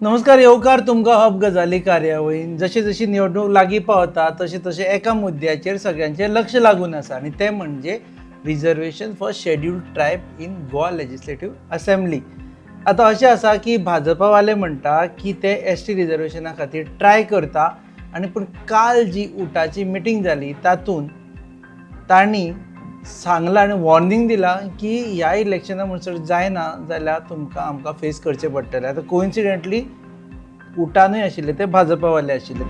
नमस्कार, येवकार तुमकां हब गजाली कार्यावळीन. जशी जशी निवडणूक लागीं पावता तशें तशें एका मुद्द्याचेर सगळ्यांचें लक्ष लागून आसा आनी तें म्हणजे reservation for scheduled tribe in Goa Legislative Assembly. आतां अशें आसा की भाजपावाले म्हणटा की ते एस टी रिजर्वेशना खातीर ट्राय करता आनी पूण काल जी उटाची मिटींग जाली तातूंत तांणी सांगलां आनी वॉर्निंग दिलां की ह्या इलेक्शना म्हणसर जायना जाल्यार तुमकां आमकां फेस करचें पडटलें. आतां कोइन्सिडेंटली उटानूय आशिल्ले ते भाजपावाले आशिल्ले.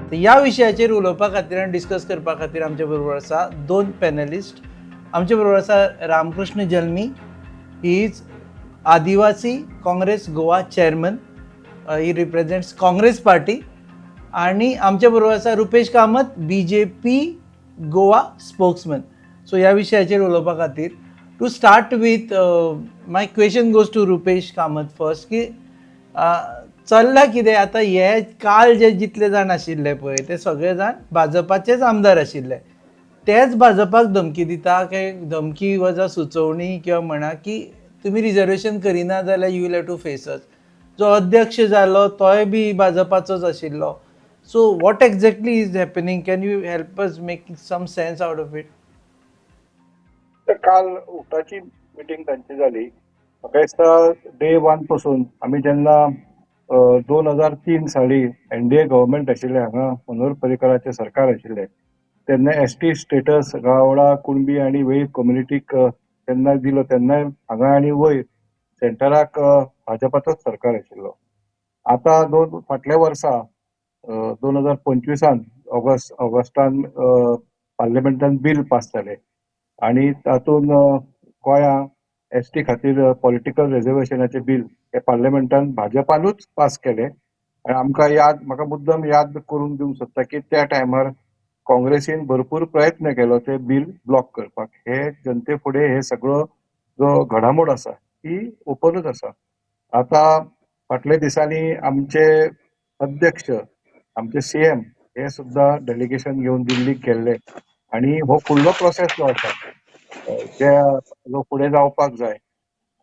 तर ह्या विशयाचेर उलोवपा खातीर आनी डिस्कस करपा खातीर आमचे बरोबर आसा दोन पॅनलिस्ट. आमचे बरोबर आसा रामकृष्ण जल्मी. He is Adivasi Congress Goa chairman. He represents Congress party. आणि आमचे बरोबर आसा रुपेश कामत, बीजेपी गोवा स्पोक्समन. सो ह्या विशयाचेर उलोवपा खातीर, to start with, my question goes to Rupesh Kamat first की चल्लां कितें आतां? हे काल जे जितले जाण आशिल्ले पळय ते सगळे जाण भाजपाचेच आमदार आशिल्ले. तेच भाजपाक धमकी दिता काय धमकी वजा सुचोवणी किंवा म्हणा की तुमी रिजर्वेशन करिना जाल्यार you will have to face us. जो अध्यक्ष जालो तोय बी भाजपाचोच आशिल्लो. So what exactly is happening? Can you help us make some sense out of it? तर काल उटाची मिटींग तांची जाली. म्हाका दिसता डे वन पासून आमी जेन्ना 2003 साली एनडीए गव्हर्मेंट आशिल्लें, हांगा मनोहर पर्रीकराचें सरकार आशिल्लें, तेन्ना S T status Gawda, Kunbi आनी वळीप कम्युनिटीक तेन्ना दिलो. तेन्नाय हांगा आनी वयर सेंटराक भाजपाचोच सरकार आशिल्लो. आतां दोन फाटल्या वर्सा 2025आन ऑगस्टान पार्लमेंटान बील पास जालें आनी तातूंत गोंया एस टी खातीर पॉलिटिकल रिजर्वेशनाचें बील हे पार्लमेंटान भाजपानूच पास केलें. आनी आमकां याद, म्हाका मुद्दम याद करून दिवंक सोदता की त्या टायमार काँग्रेसीन भरपूर प्रयत्न केलो ते बील ब्लॉक करपाक. हे जनते फुडें हे सगळो जो घडामोड आसा ती ओपनूच आसा. आतां फाटल्या दिसांनी आमचे अध्यक्ष, आमचे सीएम हे सुद्दां डेलिगेशन घेवन दिल्लीक गेल्ले आनी हो फुडलो प्रोसेस जो आसा, जे जो फुडें जावपाक जाय,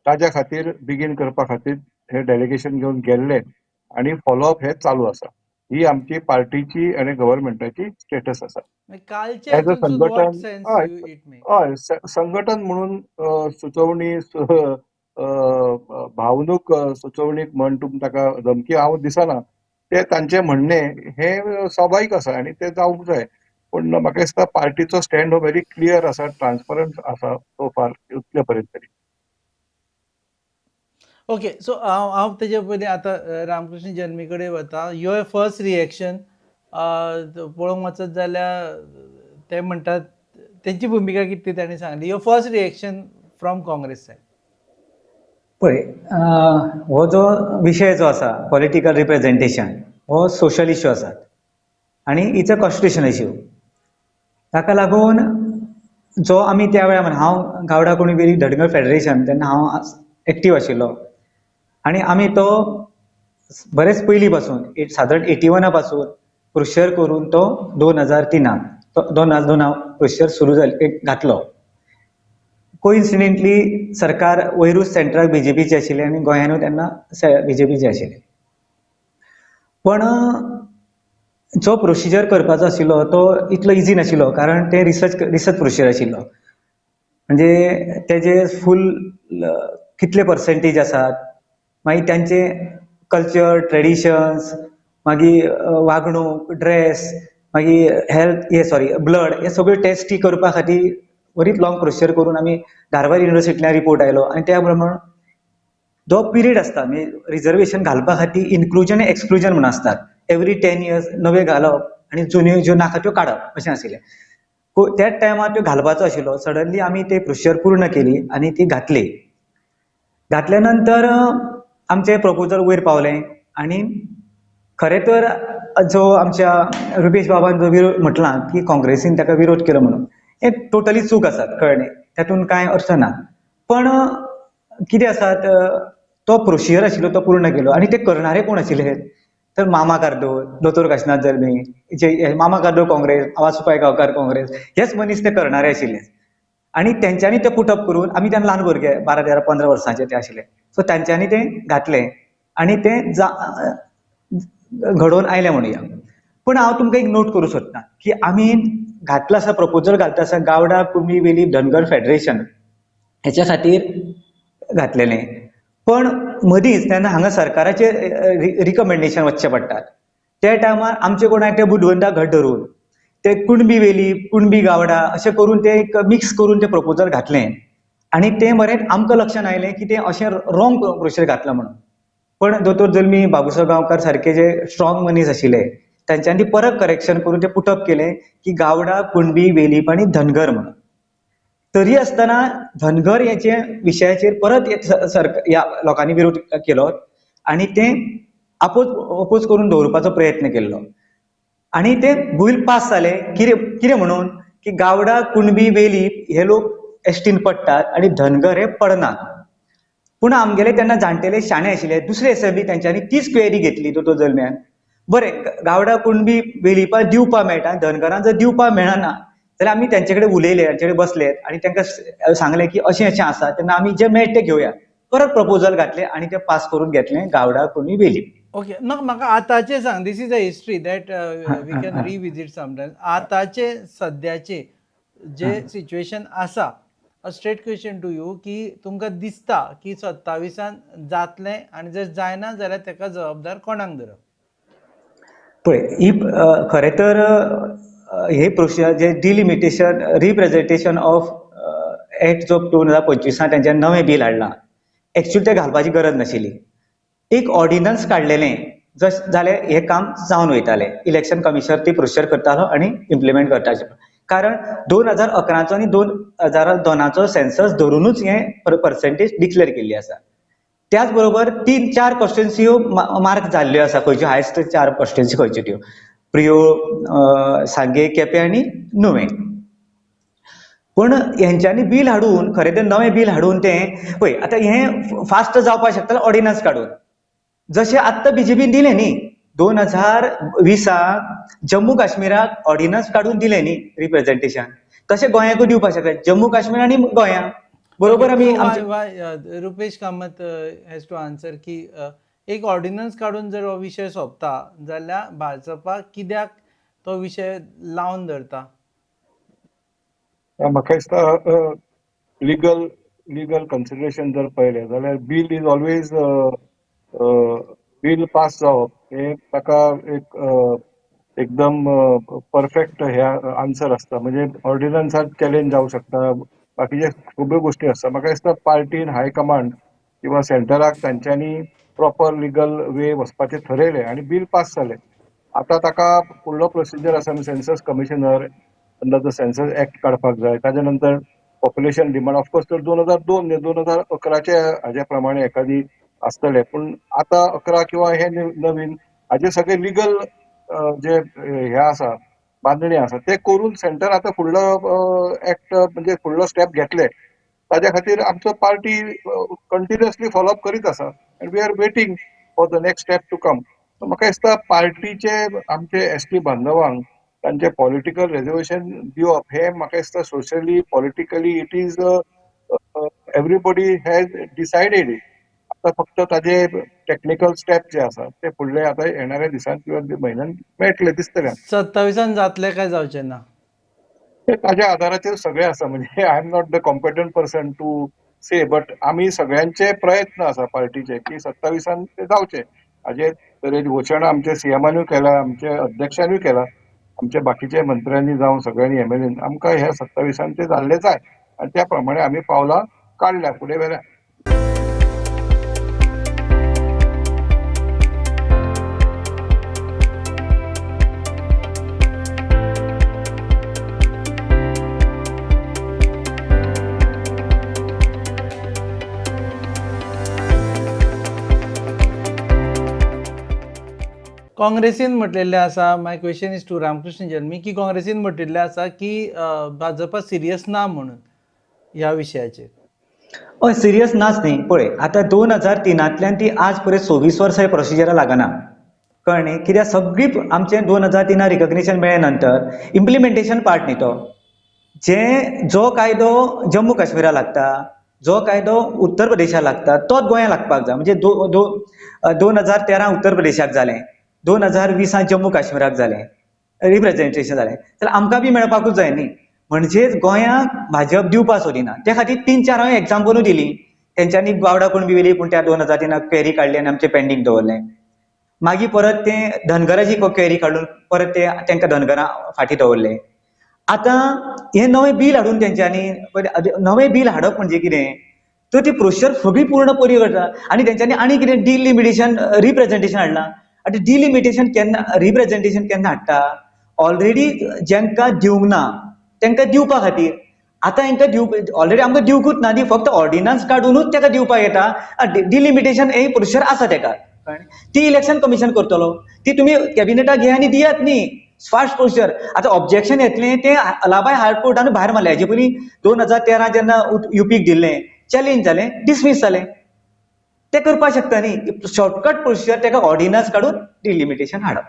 ताज्या खातीर बिगीन करपा खातीर हे डेलिगेशन घेवन गेल्ले आनी फॉलोअप हे चालू आसा. ही आमची पार्टीची आनी गव्हर्मेंटाची स्टेटस आसा. कालचे एज अ संघटन सेन्स हय. It make हय, संघटन म्हणून सुचोवणी, भावनूक सुचोवणीक म्हण तुमी ताका धमकी हांव दिसना. ते तांचे म्हणणे हे स्वाभावीक आसा आनी ते जावंक जाय, पूण म्हाका दिसता पार्टीचो स्टँड हो व्हेरी क्लियर आसा, ट्रान्सपरंट आसा सो फार इतले पर्यंत तरी. ओके, सो हांव तेजे पयलीं आतां रामकृष्ण जल्मी कडेन वता. Your first reaction? पळोवंक वचत जाल्यार ते म्हणटात तेंची भुमिका कितें ती तांणी सांगली. Your first reaction from Congress side? पळय, हो जो विशय जो आसा पॉलिटिकल रिप्रेझेंटेशन, हो सोशल इश्यू आसा आनी it's a constitutional issue. ताका लागून जो आमी त्या वेळार, हांव गावडा कुणबी धनगर फेडरेशन, तेन्ना हांव एक्टीव आशिल्लो आनी आमी तो बरेच पयलीं पासून, सादारण 81आ पासून प्रोसिजर करून तो 2003आक, 2002 प्रोसिजर सुरू जाली, एक घातलो. कोइन्सिडेंटली सरकार वयरूच सेंट्राक बीजेपीचे आशिल्ले आनी गोंयानूय तेन्ना बीजेपीचे आशिल्ले. पण जो प्रोसिजर करपाचो आशिल्लो तो इतलो इजी नाशिल्लो, कारण ते रिसर्च प्रोसिजर आशिल्लो. म्हणजे तेजे फूल कितले पर्सेंटेज आसात, मागीर तांचे कल्चर, ट्रेडिशन्स, मागीर वागणूक, ड्रेस, मागीर हेल्थ, हे सॉरी, ब्लड, हे सगळे टेस्टी करपा खातीर बरीच लॉंग प्रोसिजर करून आमी धारवाड युनिवर्सिटींतल्यान रिपोर्ट आयलो. आनी त्या प्रमाण जो पिरियड आसता, म्हणजे रिजर्वेशन घालपा खातीर इन्क्लुजन आनी एक्सक्लुजन म्हणून आसतात. एवरी 10 इयर्स नव्यो घालप आनी जुन्यो ज्यो नाका त्यो काडप अशें आशिल्लें. त्याच टायमार त्यो घालपाचो आशिल्लो. सडनली आमी ते प्रोसिजर पूर्ण केली आनी ती घातली. घातल्या नंतर आमचें प्रपोजल वयर पावलें. आनी खरें तर जो आमच्या रुपेश बाबान जो विरोध म्हटलां की काँग्रेसीन ताका विरोध केलो म्हणून, हें टोटली चूक आसा, कळ्ळें न्ही? तातूंत कांय अर्थ ना. पण कितें आसा, तो प्रोसिजर आशिल्लो तो पूर्ण केलो. आनी ते करणारे कोण आशिल्ले तर मामा कार्दोज, दोतोर काशिनाथ जल्मी, जे मामा कार्दोज काँग्रेस, वासू पै गांवकार काँग्रेस, हेच मनीस ते करणारे आशिल्ले. आनी तेंच्यांनी तें पुटअप करून, आमी तेन्ना ल्हान भुरगे, 12 13 15 वर्सांचे ते आशिल्ले, सो तेंच्यांनी तें घातलें आनी तें घडोवन आयलें म्हणुया. पूण हांव तुमकां एक नोट करूं सोदता की आमी घातलो आसा, प्रपोजल घातलो आसा गावडा कुणबी वेली धनगर फेडरेशन हेच्या खातीर घातलेलें. पण मदींच तेन्ना हांगा सरकाराचे रिकमेंडेशन वचचें पडटात. त्या टायमार आमचे कोणाक ते बुदवंता घट धरून ते कुणबी वेली कुणबी गावडा अशें करून ते एक मिक्स करून ते प्रपोजल घातलें आनी तें मरे आमकां लक्षांत आयलें की तें अशें रॉंग प्रोसिजर घातलां म्हणून. पण दोतोर जल्मी, बाबूसाहेब गांवकार सारके जे स्ट्रॉंग मनीस आशिल्ले तांच्यांनी परत करेक्शन करून ते पुटअप केलें की गावडा कुणबी वेलीप आनी धनगर म्हणून. तरी आसतना धनगर हेचे विशयाचेर परत सरकार ह्या लोकांनी विरोध केलो आनी तें अपोज करून दवरपाचो प्रयत्न केल्लो आनी तें बील पास जालें. कितें कितें म्हणून की गावडा कुणबी वेलीप हे लोक एसटीन पडटात आनी धनगर हे पडनात. पूण आमगेले तेन्ना जाणटेले शाणे आशिल्ले, दुसरे एसेंब्ली तेंच्यांनी तीच क्वेरी घेतली दोतोर जल्म्यान, बरें गावडा कुणबी वेलिपा दिवपा मेळटा, धनगरां जर दिवपा मेळना जाल्यार आमी तेंचे कडेन उलयले, तेंचे कडेन बसले आनी तांकां सांगलें की अशें अशें आसा, तेन्ना आमी जें मेळटा तें घेवया. परत प्रपोजल घातलें आनी तें पास करून घेतलें गावडा कुणबी वेलीप. ओके, ना म्हाका आतांचें सांग, this is a history that we can revisit sometimes. आतांचे सद्याचे जे सिच्युएशन आसा, a straight question to you की तुमकां दिसता की 27 जातलें आनी जर जायना जाल्यार ताका जबाबदार कोणाक धरप? पळय, ही खरें तर हे procedure J delimitation representation of act जो 2025 तेंच्यानी नवें बील हाडलां, एक्चुअली तें घालपाची गरज नाशिल्ली. एक ऑर्डिनन्स काडलेलें जश जाल्यार हें काम जावन वयतालें. इलेक्शन कमिशनर ती प्रोसिजर करतालो आनी इम्प्लिमेंट करतालो. कारण 2011चो आनी 2002चो सेन्सस धरुनूच हें पर्सेंटेज डिक्लेर केल्ली आसा. त्याच बरोबर 3-4 कॉन्स्टिट्युएन्सीयो मार्क जाल्ल्यो आसा, खंयच्यो हायस्ट 4 कॉन्स्टिट्युएन्सी खंयच्यो त्यो, प्रियोळ, सांगे, केपें आनी नुवें. पूण हेंच्यांनी बील हाडून, खरें तर नवें बील हाडून तें पळय आतां हें फास्ट जावपाक शकता ऑर्डिनन्स काडून, जशें आत्तां बीजेपीन दिलें न्ही 2020 जम्मू काश्मीराक ऑर्डिनन्स काडून दिलें न्ही रिप्रेझेंटेशन, तशें गोंयाकूय दिवपाक शकता, जम्मू काश्मीर आनी गोंया बरोबर. आमी Rupesh Kamat has to answer की एक ऑर्डिनन्स काडून जर हो विशय सोंपता जाल्यार भाजपा कित्याक तो विशय लावन धरता? म्हाका दिसता लिगल कन्सिडरेशन जर पळयलें जाल्यार bill is always bill pass जावप हें ताका एक एकदम परफेक्ट हे आन्सर आसता. म्हणजे ऑर्डिनन्साक चॅलेंज जावं शकता, बाकीचे खुबश्यो गोश्टी आसता. म्हाका दिसता पार्टीन हायकमांड किंवा सेंटराक तांच्यांनी प्रॉपर लिगल वे वचपाचें थरयलें आनी बील पास जालें. आतां ताका फुडलो प्रोसिजर आसा, census commissioner under the census act काडपाक जाय, ताजे नंतर पॉप्युलेशन डिमांड ऑफकोर्स तर 2002 न्ही 2011चे हाज्या प्रमाणे एखादी आसतलें, पूण आतां 11 किंवा हे नवीन हाजे सगळे लिगल जे हे आसा बांदणी आसा ते करून सेंटर आतां फुडलो एक्ट म्हणजे फुडलो स्टेप घेतले. ताज्या खातीर आमचो पार्टी कंटिन्युअसली फॉलोअप करीत आसा and we are waiting for the next step to come. म्हाका दिसता पार्टीचे आमचे एस टी बांधवांक तांचे पॉलिटिकल रेजर्वेशन दिवप हे म्हाका दिसता socially politically it is everybody has decided. आतां फक्त ताजे टॅक्निकल स्टेप जे आसा ते फुडले आतां येणाऱ्या दिसांत किंवा म्हयन्यान मेळटले दिसतले. 27 जातले काय जावचे ना ते ताज्या आधाराचेर सगळें आसा. म्हणजे I am not the competent person to say, but आमी सगळ्यांचे प्रयत्न आसा पार्टीचे की 27 ते जावचे. हाजे तरेची घोशणा आमच्या सीएमानूय केल्या, आमच्या अध्यक्षानूय केला, आमच्या बाकीच्या मंत्र्यांनी जावं सगळ्यांनी एमएलएन आमकां ह्या 27 ते जाल्ले जाय आनी त्या प्रमाणे आमी पावलां काडल्या फुडें व्हेल्या. काँग्रेसीन म्हटलेलें आसा, my question is to Ramkrishna Jalmi, की काँग्रेसीन म्हटिल्लें आसा की भाजपा सिरियस ना म्हणून ह्या विशयाचेर. हय, सिरियस नाच न्ही. पळय आतां 2003 ती आज पर्यंत 26 वर्सां हे प्रोसिजरा लागना, कळ्ळें न्ही? कित्याक सगळी आमचें 2003 रिकग्निशन मेळ्ळे नंतर इम्प्लिमेंटेशन पार्ट न्ही तो जे जो कायदो जम्मू काश्मीरा लागता, जो कायदो उत्तर प्रदेशाक लागता, तोच गोंया लागपाक जाय. म्हणजे 2013 उत्तर प्रदेशाक जालें, 2020 जम्मू काश्मीराक जालें, रिप्रेझेंटेशन जालें, जाल्यार आमकां बी मेळपाकूच जाय न्ही. म्हणजेच गोंयाक भाजप दिवपाक सोदिना. त्या खातीर 3-4 हांवें एग्जाम्पलूय दिली. तेंच्यांनी गावडा कुणबी वेली पूण त्या 2003 क्वेरी काडली आनी आमचें पेंडींग दवरलें. मागीर परत ते धनगराची क्वेरी काडून परत ते तांकां धनगरां फाटीं दवरले. आतां हें नवें बील हाडून तेंच्यांनी, नवें बील हाडप म्हणजे कितें, तर ती प्रोसिजर सगळी पूर्ण बरी करता. आनी तेंच्यांनी आनी कितें डिलिमिटेशन रिप्रेझेंटेशन हाडलां. आतां डिलिमिटेशन केन्ना, रिप्रेझेंटेशन केन्ना हाडटा, ऑलरेडी जेंकां दिवंक ना तेंकां दिवपा खातीर. आतां हेंकां दिवप ऑलरेडी आमकां दिवंकूच ना, ती फक्त ऑर्डिनन्स काडुनूच तेका दिवपाक येता. डिलिमिटेशन हें प्रोसिजर आसा तेका, ती इलेक्शन कमिशन करतलो, ती तुमी कॅबिनेटाक घे आनी दियात न्ही, फास्ट प्रोसिजर. आतां ऑब्जेक्शन येतलें तें अलाहाबाद हायकोर्टान भायर मारलें. हेजे पयलीं 2013 जेन्ना युपीक दिल्लें, चॅलेंज जालें, डिसमीस जालें. तें करपाक शकता न्ही, शॉर्टकट प्रोसिजर तेका ऑर्डिनन्स काडून डिलिमिटेशन हाडप.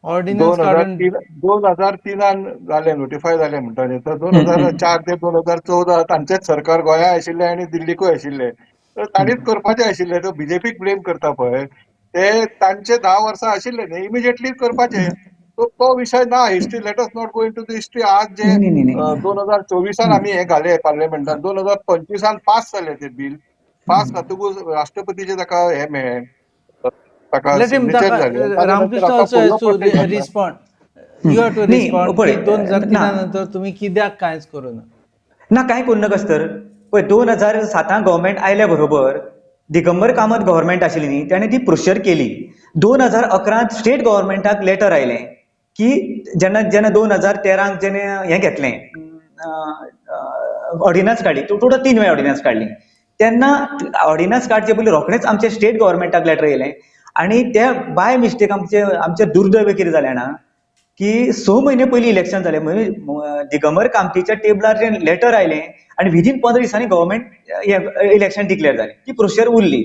ऑर्डिनन्स काडून 2003 जालें, नोटिफाय जालें म्हणटा न्ही, तर 2004 ते 2014 तांचेच सरकार गोंया आशिल्लें आनी दिल्लीकूय आशिल्लें, तर तांणीच करपाचें आशिल्लें. तर बीजेपीक ब्लेम करता पळय, ते तांचे 10 वर्सां आशिल्ले न्ही, इमिजिएटली करपाचें. सो तो विशय ना, history, let us not go into the history. आज जे 2024 आमी हें घालें पार्लमेंटान, 2025 पास जालें ते बील, पास जातकूच राष्ट्रपतीचें ताका हें मेळ्ळें, ताका सिग्नेचर जालें. Ramakrishna also has to respond, you have to respond. 2003 नंतर तुम्ही कित्याक कांयच करूं ना? ना, कांय करूं नाका तर. पळय 2007 गव्हर्मेंट आयल्या बरोबर दिगंबर कामत गव्हर्मेंट आशिल्ली न्ही, ताणें ती प्रोसिजर केली. 2011 स्टेट गव्हर्मेंटाक लेटर आयलें की जेन्ना जेन्ना 2013 जेणे हें घेतलें, ऑर्डिनन्स काडली, टोटल 3 वेळा ऑर्डिनन्स काडली. तेन्ना ऑर्डिनन्स काडचे पयलीं रोखडेंच आमच्या स्टेट गव्हर्मेंटाक लेटर येयलें आनी ते बाय मिस्टेक आमचे आमचें दुर्दैव कितें जालें जाणा की 6 म्हयने पयलीं इलेक्शन जालें, म्हणजे दिगंबर कामतीच्या टेबलार जें लेटर आयलें आनी विदीन 15 दिसांनी गव्हर्मेंट इलेक्शन डिक्लेअर जालें. ती प्रोसिजर उरली.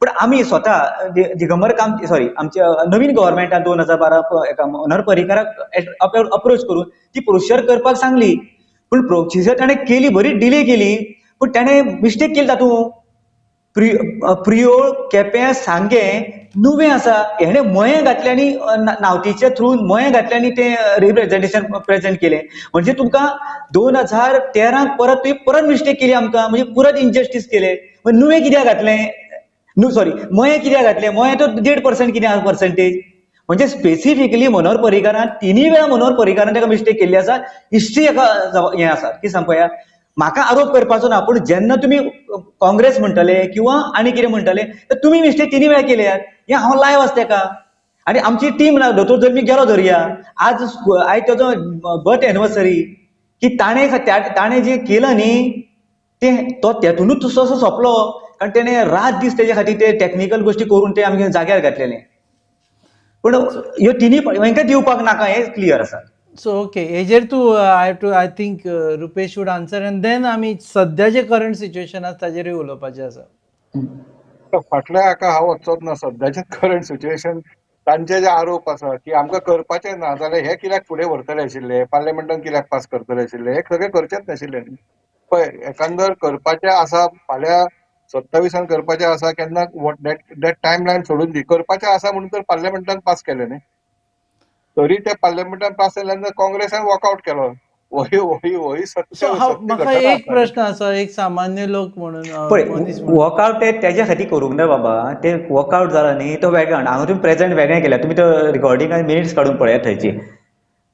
पूण आमी स्वता दिगंबर कामती सॉरी आमच्या नवीन गव्हर्मेंटान 2012 एका मनोहर पर्रीकाराक अप्रोच करून ती प्रोसिजर करपाक सांगली. पूण प्रोसिजर ताणें केली, बरी डिले केली, पूण ताणें मिस्टेक केली तातूंत. प्रियोळ, केपें, सांगें, नुवें आसा, हेणें मयें घातलें आनी नावतीच्या थ्रू मयें घातलें आनी तें रिप्रेझेंटेशन प्रेजेंट केलें. म्हणजे तुमकां 2013 परत तुवें परत मिस्टेक केली आमकां, म्हणजे परत इनजस्टीस केलें. नुवें कित्याक घातलें, सॉरी मयें कित्याक घातलें, मयें तो 1.5% कितें आसा पर्संटेज. म्हणजे स्पेसिफिकली मनोहर पर्रीकारान 3 वेळा मनोहर पर्रीकारान ताका मिस्टेक केल्ली आसा. हिस्ट्री एका हें आसा की सांगपया म्हाका आरोप करपाचो ना, पूण जेन्ना तुमी काँग्रेस म्हणटले किंवा आनी कितें म्हणटले तर तुमी मिस्टेक 3 वेळा केल्यात, हें हांव लायव आसा तेका. आनी आमची टीम ना, दोतोर जल्मी गेलो धरया, आज आयज तेजो बर्थ एनिवर्सरी, की ताणें ताणें जें केलां न्ही तें तो तेतुनूच तसो असो सोंपलो, कारण तेणें रात दीस तेजे खातीर ते टॅक्निकल गोश्टी करून ते आमगे जाग्यार घातलेले. पूण ह्यो तिनूय हेंकां दिवपाक नाका हें क्लियर आसा. सो ओके, हेजेर तूं I have to, I think Rupesh should answer and then आमी सद्या जे करंट सिच्युएशन आसा ताजेरूय उलोवपाचें आसा. फाटल्या हाका हांव वचोच ना. सद्याचें करंट सिच्युएशन, तांचे जे आरोप आसा की आमकां करपाचें ना जाल्यार हे कित्याक फुडें व्हरतले आशिल्ले, पार्लमेंटान कित्याक पास करतले आशिल्ले, हे सगळें करचेंच नाशिल्लें न्ही. पळय एकांदर करपाचें आसा, फाल्यां 27 करपाचें आसा, केन्ना that time line सोडून दी, करपाचें आसा म्हणून तर पार्लमेंटान पास केलें न्ही. तरी ते पार्लमेंटान पास जाल्यार काँग्रेसान वॉकआउट केलो. वही वही वही सत्य. म्हाका एक प्रश्न आसा, एक सामान्य लोक म्हणून, पळय वॉकआउट ते तेज्या खातीर करूंक ना बाबा, ते वॉकआउट जाला न्ही तो वेगळो. हांगा तुमी प्रेजेंट वेगळें केल्या, तुमी तो रिकॉर्डिंग आनी मिनिट्स काडून पळयात थंयची.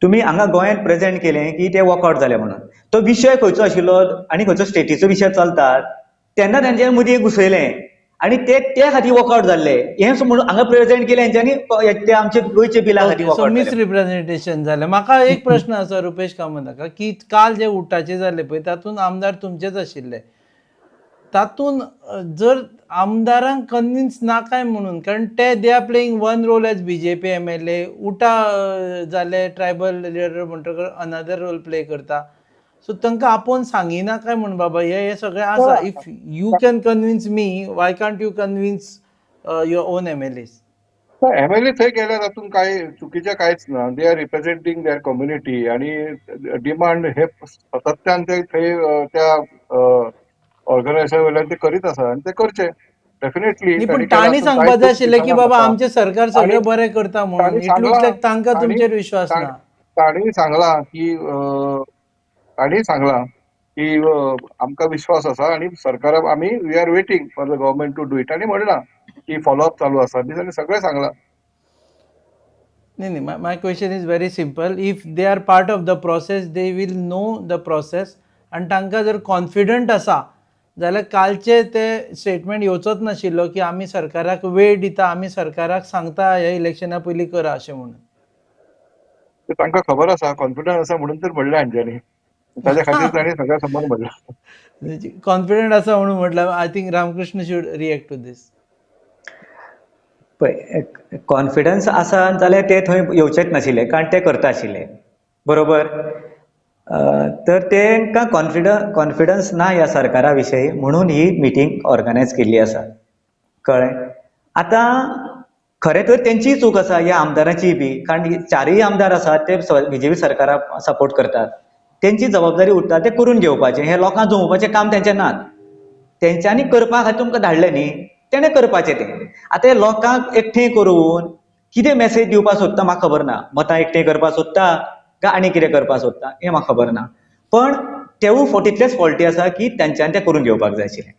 तुमी हांगा गोंयांत प्रेजेंट केलें की ते वॉकआउट जाले म्हणून. तो विशय खंयचो आशिल्लो आनी खंयचो स्टेटीचो विशय चलतात तेन्ना तेंच्या मदीं घुसयलें आनी ते त्या खातीर वॉकआउट जाल्ले. हें म्हणून हांगा प्रेजेंट केलें हेंच्यांनी ते आमचे गोंयचे बिला खातीर वॉकआउट मिसरिप्रेझेंटेशन जालें. म्हाका एक प्रश्न आसा रुपेश कामत की काल जे उटाचे जाले पळय तातूंत आमदार तुमचेच आशिल्ले, तातूंत जर आमदारांक कन्विन्स ना काय म्हणून, कारण ते they are playing one role as BJP MLA, उटा जाले ट्रायबल लिडर म्हणटकर अनदर रोल प्ले करता, सो तांकां आपोवन सांगिना काय म्हूण बाबा हे हे सगळें आसा, if you can convince me why can't you convince your own MLAs? MLA थंय गेल्यार तातूंत कांय चुकीचें कांयच ना. They are representing their community आणि डिमांड हे सातत्यान ते थंय त्या ऑर्गनायझेशन वयल्यान ते करीत आसा आनी ते करचे डेफिनेटली. न्ही, पूण तांणी सांगपाक जाय आशिल्लें की बाबा आमचें सरकार सगळें बरें करता म्हणून. It looks लायक तांकां तुमचेर विश्वास ना. तांणी सांगलां की आमकां विश्वास आसा आनी सरकाराक आमी we are waiting for the government to do it आनी म्हणलां की फॉलोअप चालू आसा बी तांणी सगळें सांगलां. न्ही न्ही, my question is very simple. If they are part of the process, they will know the process. आनी तांकां जर कॉन्फिडंट आसा जाल्यार कालचे ते स्टेटमेंट येवचोच नाशिल्लो की आमी सरकाराक वेळ दिता, आमी सरकाराक सांगता ह्या इलेक्शना पयलीं करा अशें म्हणून. ते तांकां खबर आसा, कॉन्फिडंट आसा म्हणून तर म्हणलें हांच्यानी, ताच्या खातीर तांणी सगळ्या समोर म्हणलां. कॉन्फिडंट आसा म्हणून म्हटलं. I think Ramkrishna should react to this. पळय, कॉन्फिडन्स आसा जाल्यार ते थंय येवचेच नाशिल्ले, कारण ते करता आशिल्ले बरोबर. तर तांकां कॉन्फिडन्स ना ह्या सरकारा विशयी, म्हणून ही मिटींग ऑर्गनायज केल्ली आसा, कळ्ळें. आतां खरें तर तेंचीय चूक आसा, ह्या आमदारांचीय बी, कारण चारूय आमदार आसात ते बीजेपी सरकाराक सपोर्ट करतात. तेंची जबाबदारी उरता ते करून घेवपाचें. हें लोकांक जमोवपाचें काम तेंचें ना, तेंच्यांनी करपा खातीर तुमकां धाडलें न्ही, तेणें करपाचें तें. आतां हे लोकांक एकठांय करून कितें मॅसेज दिवपाक सोदता म्हाका खबर ना. मतां एकठांय करपाक सोदता काय आनी कितें करपाक सोदता हें म्हाका खबर ना, पण तेवूय तितलेच फॉल्टी आसा की तेंच्यांनी तें करून घेवपाक जाय आशिल्लें.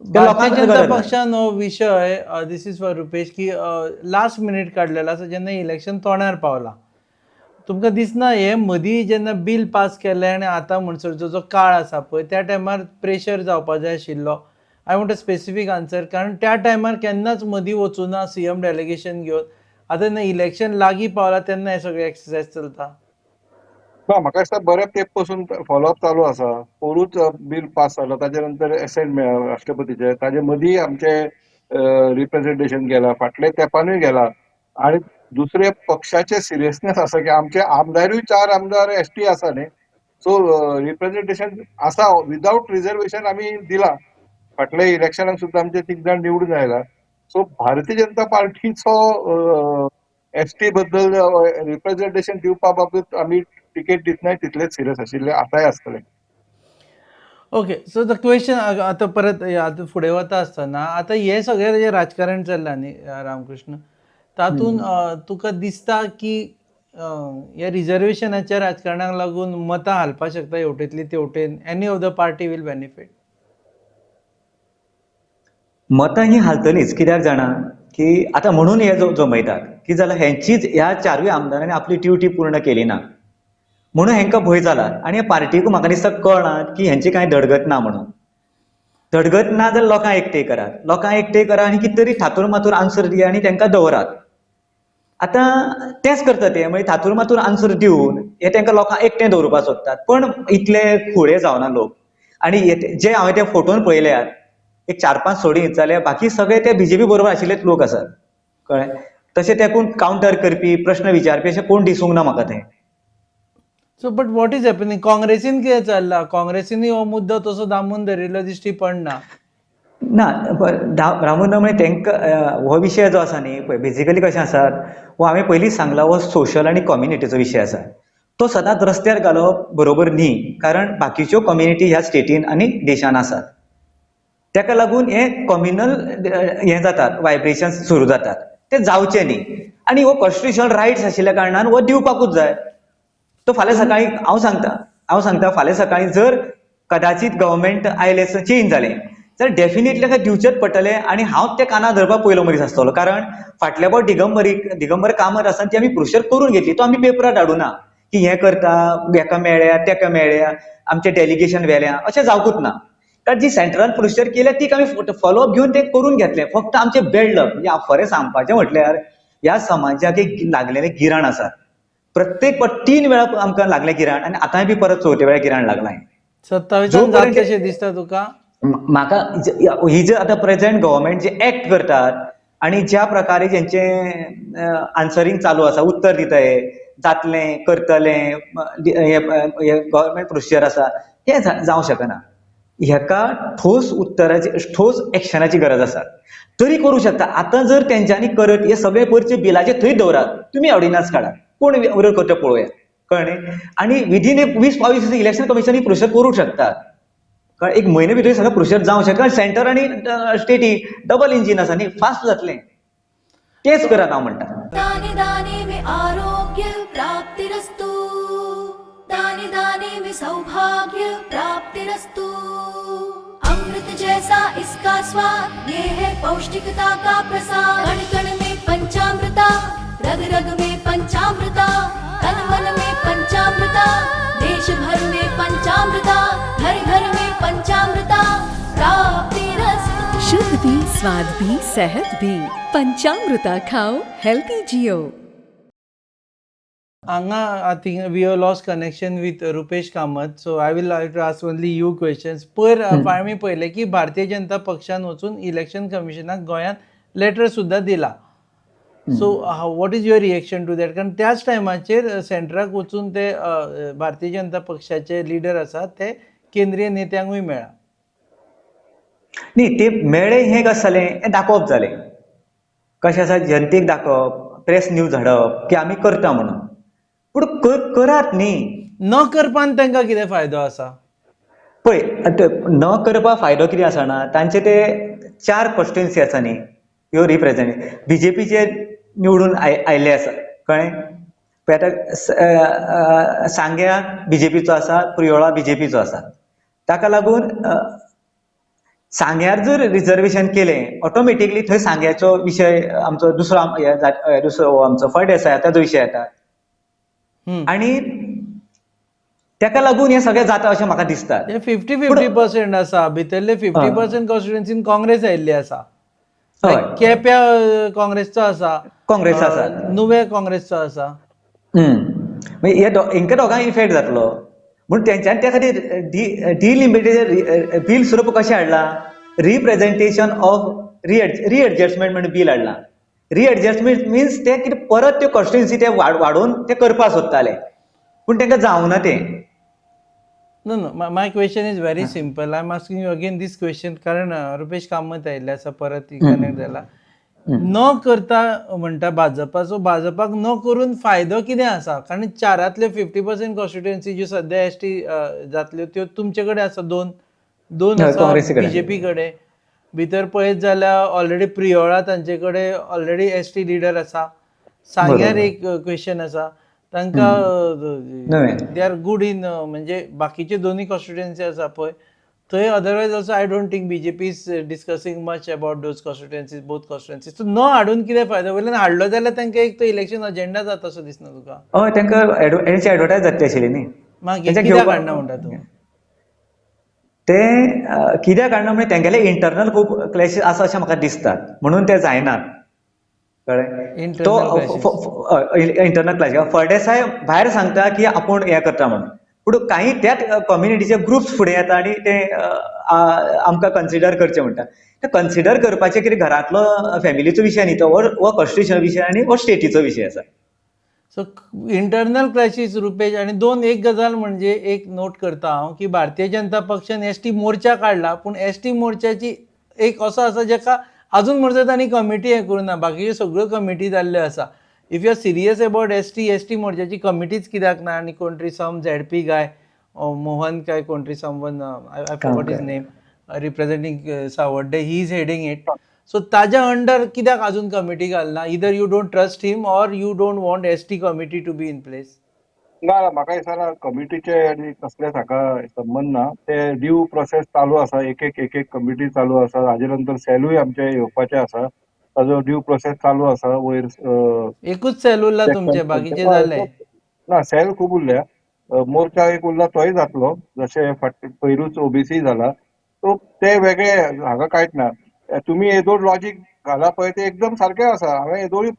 भारतीय जनता पक्षान हो विशय, this is for Rupesh, की लास्ट मिनीट काडलेलो आसा जेन्ना इलेक्शन तोंडार पावलां. तुमकां दिसना हे मदीं जेन्ना बील पास केलें आनी आतां म्हणसरचो जो काळ आसा पळय त्या टायमार प्रेशर जावपा जाय आशिल्लो? I want a specific answer, कारण त्या टायमार केन्नाच मदीं वचूना सीएम डेलिगेशन घेवन. आतां जेन्ना इलेक्शन लागीं पावलां तेन्ना हे सगळे एक्सरसायज चलता. ना, म्हाका दिसता बऱ्या तेंप पसून फॉलोअप चालू आसा. पोरूच बील पास जालो, ताजे नंतर एसेंट मेळ्ळा राष्ट्रपतीचे, ताजे मदीं आमचे रिप्रेझेंटेशन गेला, फाटले तेंपानूय गेला. आनी दुसरे पक्षाचे सिरियसनेस आसा की आमचे आमदारूय 4 आमदार एसटी आसा न्ही, सो रिप्रेझेंटेशन आसा विदावट रिजर्वेशन आमी दिला. फाटल्या इलेक्शनाक सुद्दां आमचे 3 जाण निवडून आयला. सो भारतीय जनता पार्टीचो एसटी बद्दल रिप्रेझेंटेशन दिवपा बाबतींत आमी तिकेट दितनाय तितलेच सिरियस आशिल्ले, आतांय आसतले. ओके, सो the question आतां परत आतां फुडें वता आसतना, आतां हें सगळें जें राजकारण चल्लां न्ही रामकृष्ण, तातूंत तुका दिसता की ह्या रिजर्वेशनाच्या राजकारणाक लागून मतां हालपाक शकता हेवटेंतली तेवटेन, any of the party will benefit? मतां ही हालतलीच, कित्याक जाणा की आतां म्हणून हे जमयतात की जाल्यार हेंचीच ह्या चारूय आमदारांनी आपली ड्युटी पूर्ण केली ना म्हणून हेंकां भंय जाला. आनी ह्या पार्टीकूय म्हाका दिसता कळ्ळां की हेंची कांय धडगत ना म्हणून. धडगत ना जाल्यार लोकांक एकठांय करात, लोकांक एकठांय करा आनी कितें तरी थातूर मातूर आन्सर दिया आनी तांकां दवरात. आतां तेंच करता ते, मागीर थातूर मातूर आन्सर दिवन हे तांकां लोकांक एकठांय दवरुपाक सोदतात, पण इतले खुळे जावना लोक. आनी जे हांवें ते फोटोन पळयल्यात एक 4-5 सोडीत जाल्यार बाकी सगळे ते बीजेपी बरोबर आशिल्लेच लोक आसात, कळ्ळें. तशें ते कोण कावंटर करपी, प्रश्न विचारपी अशें कोण दिसूंक ना म्हाका तें. So but what is happening? काँग्रेसीन कितें चल्लां? काँग्रेसीनूय हो मुद्दो तसो दामून धरिल्लो दिश्टी पडना. ना, रामून म्हणजे तांकां हो विशय जो आसा न्ही पळय, बेजिकली कशें आसा, हो हांवें पयलींच सांगला, हो सोशल आनी कम्युनिटीचो विशय आसा. तो सदांच रस्त्यार घालप बरोबर न्ही, कारण बाकीच्यो कम्युनिटी ह्या स्टेटीन आनी देशान आसात. ताका लागून हे कम्युनल हे जातात, वायब्रेशन्स सुरू जातात, ते जावचे न्ही. आनी हो कॉन्स्टिट्युशनल रायट्स आशिल्ल्या कारणान हो दिवपाकूच जाय. तो फाल्यां सकाळीं हांव सांगता फाल्यां सकाळीं जर कदाचित गव्हर्मेंट आयलें, चेंज जालें जाल्यार डेफिनेटली ताका दिवचेंच पडटलें. आनी हांव ते कानार धरपाक पयलो मनीस आसतलो, कारण फाटल्या फावट दिगंबर कामत आसतना ती आमी प्रोसिजर करून घेतली, तो आमी पेपरार धाडूना की हें करता, हेका मेळ्ळ्या तेका मेळ्ळ्या, आमचें डेलिगेशन व्हेल्या, अशें जावकूच ना. कारण जी सेंट्रल प्रोसिजर केल्या ती आमी फॉलोअप घेवन तें करून घेतलें. फक्त आमचें बॅड लक, म्हणजे खरें सांगपाचें म्हटल्यार ह्या समाजाक एक लागलेलें गिराण आसा. प्रत्येक 3 वेळा आमकां लागलें गिराण आनी आतांय बी परत 4थ्या वेळा गिराण लागलां. 27 जातलें दिसता तुका? म्हाका ही जे आतां प्रेझेंट गव्हर्मेंट जे एक्ट करतात आनी ज्या प्रकारे जेंचे आन्सरींग चालू आसा, उत्तर दिता, हे जातलें करतलें, हे गव्हर्मेंट प्रोसिजर आसा, हें जावं शकना. हेका ठोस उत्तराची, ठोस एक्शनाची गरज आसा. तरी करूं शकता. आतां जर तेंच्यांनी करत हे सगळे पयरचे बिलाचे थंय दवरात, तुमी ऑर्डिनन्स काडात, कोण विरोध करता पळोवया, कळ्ळें न्ही? आनी विदीन एक 20-22 दिसांनी इलेक्शन कमिशन ही प्रोसिजर करूंक शकता. कळ्ळें, एक म्हयने भितर सगळें प्रोसिजर जावंक शकता. सेंटर आनी स्टेटी डबल इंजीन आसा न्ही, फास्ट जातलें. तेच करात हांव म्हणटा. दाने दाने में आरोग्य प्राप्तिरस्तु, दाने दाने में सौभाग्य प्राप्तिरस्तु. अमृत जैसा इसका स्वाद, ये है पौष्टिकता का प्रसाद. कण कण में पंचामृता, रग रग में पंचामृता, तन मन में पंचामृता, देश भर में पंचामृता, घर घर में पंचामृता प्राप्तिरस्तु. शुद्ध भी, स्वाद भी, सेहत भी. पंचामृता खाओ, हेल्दी जियो. हांगा I think we have lost connection with Rupesh Kamat, so I will like to ask only you questions. पयर आमी पळयलें की भारतीय जनता पक्षान वचून इलेक्शन कमिशनाक गोंयांत लेटर सुद्दां दिला. So what is your reaction to that? कारण त्याच टायमाचेर सेंटराक वचून ते भारतीय जनता पक्षाचे लिडर आसात ते केंद्रीय नेत्यांकूय मेळ्ळा. न्ही, ते मेळ्ळे हें कशें जालें, हें दाखोवप जालें. कशें आसा, जनतेक दाखोवप, प्रेस न्यूज हाडप की आमी करता म्हणून. पूण करात न्ही. न करपान तांकां कितें फायदो आसा? पळय, आतां न करपा फायदो कितें आसा ना, तांचे ते चार कॉन्स्टिट्युएन्सी आसा न्ही, ह्यो रिप्रेजेंट बीजेपीचे निवडून आयिल्ले आसा, कळ्ळें? पळय आतां सांग्या बीजेपीचो आसा, प्रियोळा बीजेपीचो आसा. ताका लागून सांग्यार जर रिजर्वेशन केलें, ऑटोमॅटिकली थंय सांग्याचो विशय आमचो दुसरो दुसरो हो आमचो फळदेसाय ताजो विशय येता. आनी ताका लागून हें सगळें जाता अशें म्हाका दिसता. ते 50-50% आसा. भितरले 50% कॉन्स्टिट्युएन्सीन काँग्रेस आयिल्ली आसा. केप्या काँग्रेसचो आसा. काँग्रेस आसा. नुवें काँग्रेसचो आसा. मागीर हे हेंका दोगांय इफेक्ट जातलो म्हूण तेंच्यानी त्या खातीर डिलिमिटेड बील स्वरूप कशें हाडलां, रिप्रेझेंटेशन ऑफ रिएडजस्टमेंट म्हण बील हाडलां. रिएडजस्टमेंट मिन्स ते कितें परत त्यो कॉन्स्टिट्युएन्सी ते वाडोवन ते करपाक सोदताले, पूण तांकां जावना तें. No, my question is very simple. I am asking you again this question कारण रुपेश कामत आयिल्ले आसा, परत कनेक्ट जाला. न करता म्हणटा भाजपा, सो भाजपाक न करून फायदो कितें आसा? कारण चारांतल्यो 50% कॉन्स्टिट्युएन्सी ज्यो सद्या एसटी जातल्यो त्यो तुमचे कडेन आसा, दोन दोन आसा. काँग्रेसी कडेन. बीजेपी कडेन. भितर पळयत जाल्यार ऑलरेडी प्रियोळा तांचे कडेन ऑलरेडी एसटी लिडर आसा. सांग्यार एक क्वेश्चन आसा तांकां. नवें. They are good in म्हणजे बाकीचे दोनूय कॉन्स्टिट्युएन्सी आसा पळय थंय, otherwise also I don't think BJP is discussing much about those constituencies, both constituencies. So न हाडून कितें फायदो? वयल्यान हाडलो जाल्यार तांकां एक तो इलेक्शन अजेंडा जाता असो दिसना तुका? हय, तांकां हेची एडवर्टायज जातली आशिल्ली न्ही. मागीर तेंच्या कित्याक घेवपाक हाडना म्हणटा तूं? ते कित्याक हाडना म्हणजे तेंगेले इंटरनल खूब क्लॅशीस आसा अशें म्हाका दिसतात, म्हणून ते जायनात, कळ्ळें? तो Internal clashes. Internal clash. Phaldesai भायर सांगता की आपूण हें करता म्हणून, पूण काही त्याच कम्युनिटीचे ग्रुप्स फुडें येता आनी ते आमकां कन्सिडर करचे म्हणटा. ते कन्सिडर करपाचें कितें घरांतलो फॅमिलीचो विशय न्ही तो, हो कॉन्स्टिट्युशनल विशय आनी हो स्टेटीचो विशय आसा. So internal clashes, Rupesh. आनी दोन एक गजाल म्हणजे एक नोट करता हांव की भारतीय जनता पक्षान एसटी मोर्चा काडला, पूण एसटी मोर्चाची एक असो आसा जेका अजून म्हणसर तांणी कमिटी हें करूं ना. बाकीच्यो सगळ्यो कमिटी जाल्ल्यो आसा. If you are serious about ST, ST मोर्चाची कमिटीच कित्याक ना? आनी कोण तरी सम झेडपी गाय मोहन काय कोण तरी, someone, I forgot his name, representing Savarde, he is heading it. So ताज्या अंडर कित्याक अजून कमिटी घालना? Either you don't trust him or you don't want ST committee to be in place. ना ना, म्हाका दिसना कमिटीचे आनी कसलेच हाका संबंद ना. ते ड्यू प्रोसेस चालू आसा, एक एक एक एक कमिटी चालू आसा. हाजे नंतर सेलूय आमचे येवपाचे आसा, ताजो ड्यू प्रोसेस चालू आसा वयर. एकूच सेल उरला तुमचे, बाकीचे जाले. ना, सेल खूब उरल्या. मोर्चा एक उरला, तोय जातलो, जशें फाट पयरूच ओबीसी जाला. सो ते वेगळे हांगा कांयच ना. तुमी येदोळ लॉजीक घाला पळय, ते एकदम सारकें आसा. हांवें येदोळूय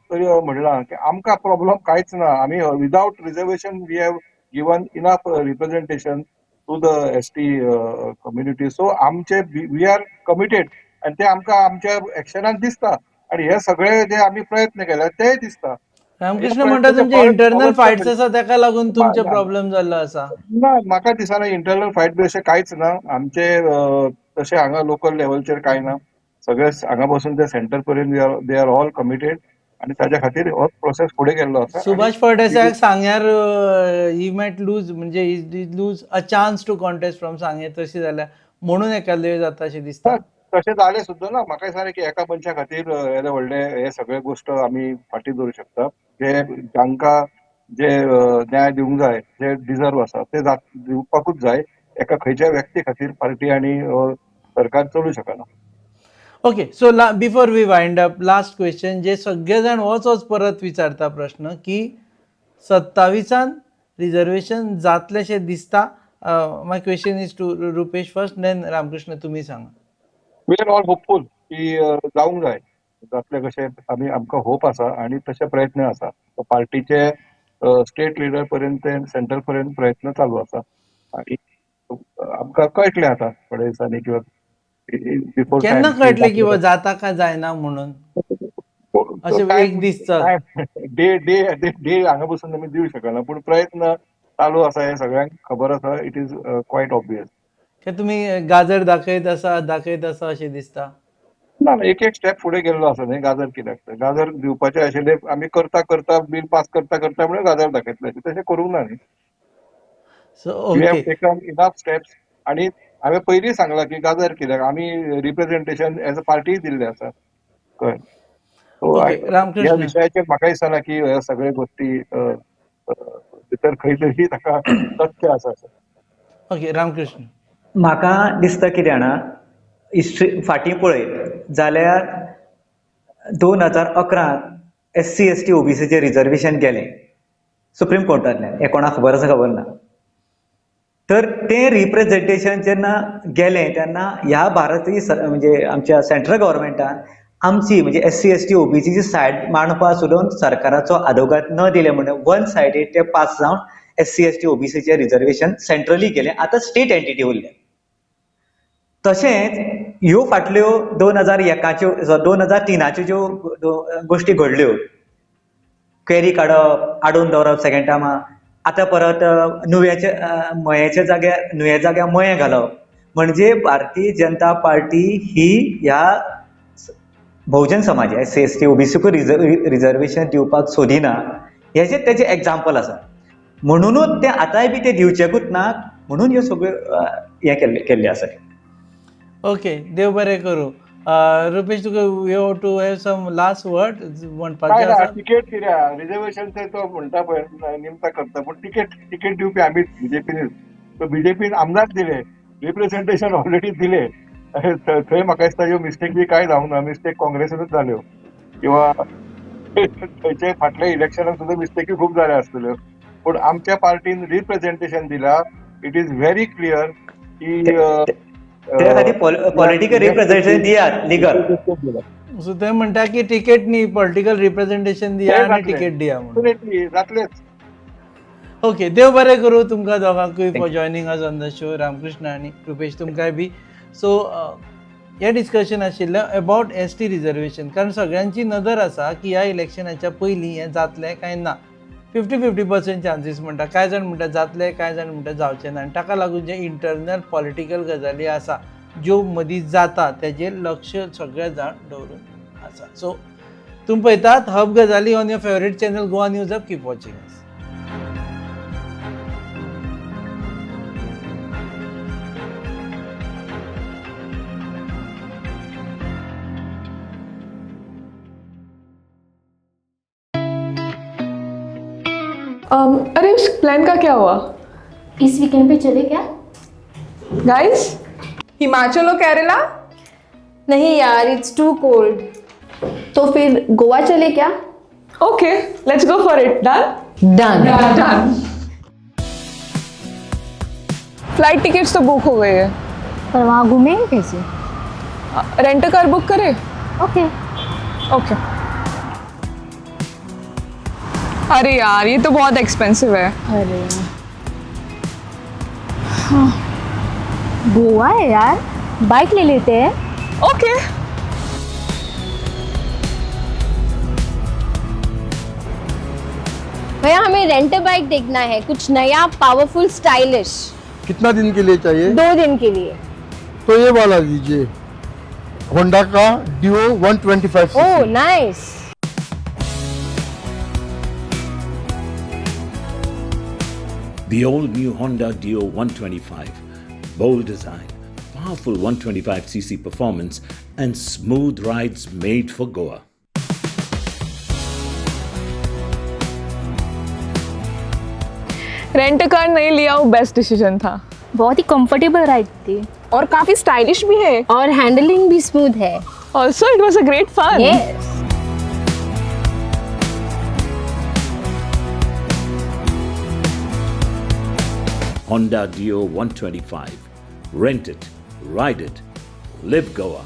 म्हणलां की आमकां प्रॉब्लम कांयच ना. आमी without reservation we have given enough representation to the ST community. So आमचे we are committed आनी ते आमकां आमच्या एक्शनान दिसता आनी हे सगळे जे आमी प्रयत्न केले तेय दिसता. रामकृष्ण म्हणटा तुमचे इंटरनल फायट्स आसा ताका लागून तुमचे प्रॉब्लेम जाल्लो आसा. ना, म्हाका दिसना इंटरनल फायट बी अशें कांयच ना आमचे. तशें हांगा लोकल लेवलचेर कांय ना. सगळे हांगा बसून ते सेंटर पर्यंत they are all committed आनी ताच्या खातीर हो प्रोसेस फुडें गेल्लो आसा. सुभाष फळदेसायाक सांग्यार ही मॅट लूज, म्हणजे he lose a chance to contest from Sanguem, तशें जाल्यार म्हणून एकादे जाता अशें दिसता. तशें जालें सुद्दां ना. म्हाका दिसना की एका मनशा खातीर येदे व्हडले हे सगळे गोश्ट आमी फाटीं दवरूं शकता. जे जांकां जे न्याय दिवंक जाय, जे डिजर्व आसा ते दिवपाकूच जाय. एका खंयच्याय व्यक्ती खातीर पार्टी आनी सरकार चलूं शकना. Okay, so before we wind up, last question जे सगळे जाण होच होच परत विचारता प्रश्न की 27 रिजर्वेशन जातलेशें दिसता? My question is to Rupesh first, then Ramakrishna तुमी सांगा. We are all hopeful की जावंक जाय. जातले कशें आमी, आमकां होप आसा आनी तशे प्रयत्न आसा. पार्टीचे स्टेट लिडर पर्यंत, सेंट्रल पर्यंत प्रयत्न चालू आसा आनी आमकां कळटलें आतां थोड्या दिसांनी किंवा बिफोर. केन्ना कळटलें की जाता काय जायना म्हणून अशें एक दिसता? डे डे डे हांगा बसून आमी दिवं शकना, पूण प्रयत्न चालू आसा हें सगळ्यांक खबर आसा. It is quite obvious. तुमी गाजर दाखयत आसा दाखयत आसा अशें दिसता. ना, एक एक स्टेप फुडें गेल्लो आसा न्ही. गाजर कित्याक, गाजर दिवपाचें आशिल्लें आमी करता करता, बील पास करता करता म्हणल्यार गाजर दाखयतले, तशें करूंक ना न्ही. So we have taken enough steps आनी हांवें पयलीं सांगलां की गाजर कित्याक, आमी रिप्रेझेंटेशन एज अ पार्टीय दिल्लें आसा, कळ्ळें? ह्या विशयाचेर म्हाका दिसना की ह्या सगळ्यो गोश्टी भितर खंय तरी ताका तथ्य आसा. ओके, रामकृष्ण. म्हाका दिसता कितें जाणा, हिस्ट्री फाटीं पळयत जाल्यार 2011 एस सी एस टी ओबीसीचें रिजर्वेशन गेलें सुप्रीम कोर्टांतल्यान, हें कोणाक खबर आसा खबर ना. तर तें रिप्रेझेंटेशन जेन्ना गेलें तेन्ना ह्या भारतीय म्हणजे आमच्या सेंट्रल गव्हर्मेंटान आमची म्हणजे एस सी एस टी ओबीसीची सायड मांडपा सोडून सरकाराचो आदोगाद न दिले म्हणून वन सायडेड ते पास जावन एस सी एस टी ओबीसीचें रिजर्वेशन सेंट्रली गेलें. आतां स्टेट एंटिटी उरलें. तशेंच ह्यो फाटल्यो 2001च्यो, 2003च्यो ज्यो गोश्टी घडल्यो, क्वेरी काडप, आडोवन दवरप सेकंड टायमा, आतां परत नुव्याच्या मयेच्या जाग्यार, नुव्या जाग्यार मयें घालप, म्हणजे भारतीय जनता पार्टी ही ह्या बहुजन समाज एस सी एस टी ओबीसीकूय रिजर्वेशन दिवपाक सोदिना, हेजें तेजें एग्जाम्पल आसा. म्हणुनूच तें आतांय बी तें दिवचेकूच ना म्हणून ह्यो सगळ्यो हें केल्लें केल्लें आसा. ओके, देव बरें करूं. रुपेश, तुका you to have some last word म्हणपाचें आसा? तिकेट कित्याक रिजर्वेशन तो म्हणटा पळय निमता करता, पूण तिकेट तिकेट दिवपी आमीच बीजेपीन. बीजेपीन आमदार दिले, रिप्रेझेंटेशन ऑलरेडी दिले. थंय म्हाका दिसता ह्यो मिस्टेक बी कांय जावंक ना. मिस्टेक काँग्रेसीनूच जाल्यो किंवा थंयचे फाटल्या इलेक्शनाक सुद्दां मिस्टेकी खूब जाल्या आसतल्यो, पूण आमच्या पार्टीन रिप्रेझेंटेशन दिला. It is very clear की त्या खातीर पॉलिटिकल रिप्रेझेंटेशन दियात लिगल. सो ते म्हणटा की तिकेट न्ही, पॉलिटिकल रिप्रेझेंटेशन दिया आनी तिकेट दिया म्हणून. जातलेच. ओके, देव बरें करूं तुमकां दोगांकूय for joining us on the show, Ramakrishna आनी रुपेश तुमकांय बी. सो हें डिस्कशन आशिल्लें अबावट एस टी रिजर्वेशन, कारण सगळ्यांची नदर आसा की ह्या इलेक्शनाच्या पयलीं हें जातलें काय ना. 50-50% चान्सीस म्हणटा. कांय जाण म्हणटा जातलें, कांय जाण म्हणटा जावचें ना, आनी ताका लागून जे इंटरनल पॉलिटिकल गजाली आसा ज्यो मदीं जाता तेजेर लक्ष सगळे जाण दवरून आसा. सो तुमी पळयतात हब गजाली on your favourite channel Goa News Hub. Keep watching us. अरे, उस प्लान का क्या हुआ? इस वीकेंड पे चले क्या? गाइस, हिमाचल और केरला? नहीं यार, it's too cold. तो फिर गोवा चले क्या? Okay, let's go for it. Done. Done. Done. Flight tickets तो बुक हो गई है. पर वहाँ घूमेंगे कैसे? रेंट कार बुक करे. ओके. ओके. अरे यार, ये तो बहुत एक्सपेंसिव है. अरे हाँ, गोवा है यार, बाइक ले लेते हैं. ओके. भैया हमें रेंट बाइक देखना है, कुछ नया, पावरफुल, स्टाइलिश। कितना दिन के लिए चाहिए? 2 दिन के लिए। तो ये वाला लीजिए, होंडा का डिओ 125। Oh, nice. The all new Honda Dio 125. Bold design, powerful 125cc performance, and smooth rides made for Goa. Rent car नहीं लिया, वो बेस्ट डिसीजन था। बहुत ही कंफर्टेबल राइड थी। और काफी स्टाइलिश भी है। और हैंडलिंग भी स्मूथ है। Also, it was a great fun. Yes. Honda Dio 125. Rent it, ride it, live Goa.